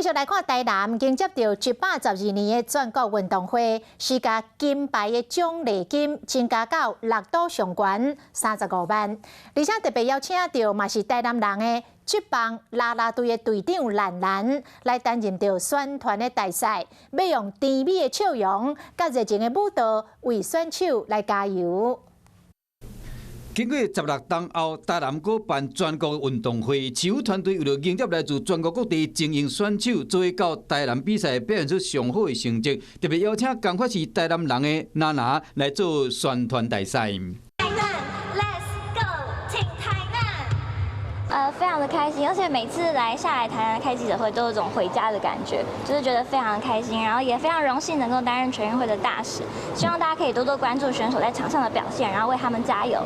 續來看台南迎接著112年的全國運動會，是共金牌的獎勵金增加到六都上懸35萬，而且特別邀請著嘛是台南人的職棒啦啦隊的隊長蘭蘭來擔任著宣傳的大使，欲用甜美的笑容、佮熱情的舞蹈為選手來加油。經過16冬後，台南閣辦全國運動會，市府團隊為著迎接來自全國各地精英選手，做伙到台南比賽，表現出上好的成績，特別邀請仝款是台南人的娜娜來做宣傳大使。台南，Let's go，挺台南。非常的開心，而且每次來下來台南開記者會，都有種回家的感覺，就是覺得非常的開心，然後也非常榮幸能夠擔任全運會的大使，希望大家可以多多關注選手在場上的表現，然後為他們加油。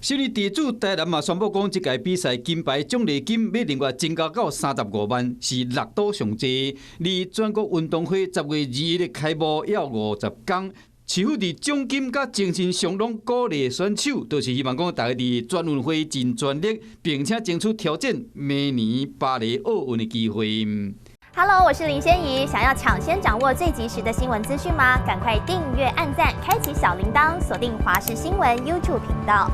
首爾地主台南嘛宣布講，這屆比賽金牌獎勵金欲另外增加到35萬，是六都上濟。離全國運動會10月21日開幕猶50工，市府佇獎金佮精神上攏鼓勵選手，就是希望講大家佇全運會盡全力，並且爭取挑戰明年巴黎奧運的機會。 Hello，我是林仙怡，想要搶先掌握最及時的新聞資訊嗎？趕快訂閱、按讚、開啟小鈴鐺，鎖定華視新聞 YouTube 頻道。